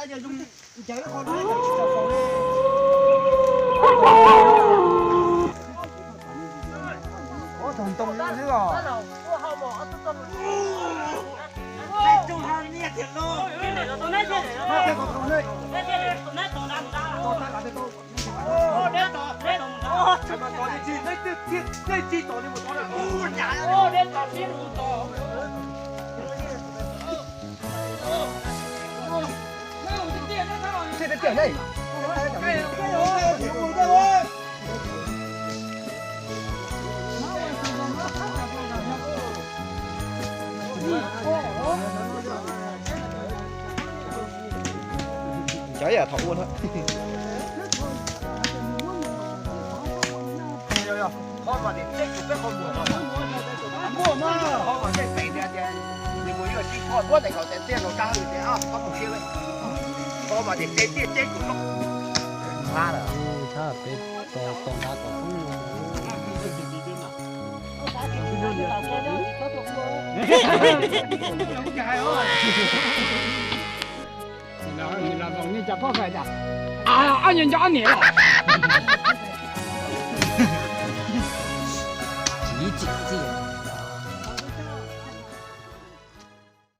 Cov yam thaum ua no. Qhov mas tej tes tiaj no kab hwm tias, qhov mas tej tes tiaj no kab hwm tias, qhov mas tej tes tiaj ces kuv no. Peb tos tos nqa tom foob no. Nws los zoo nej cov phob kawg cas, ob nyuag nco ob niam los.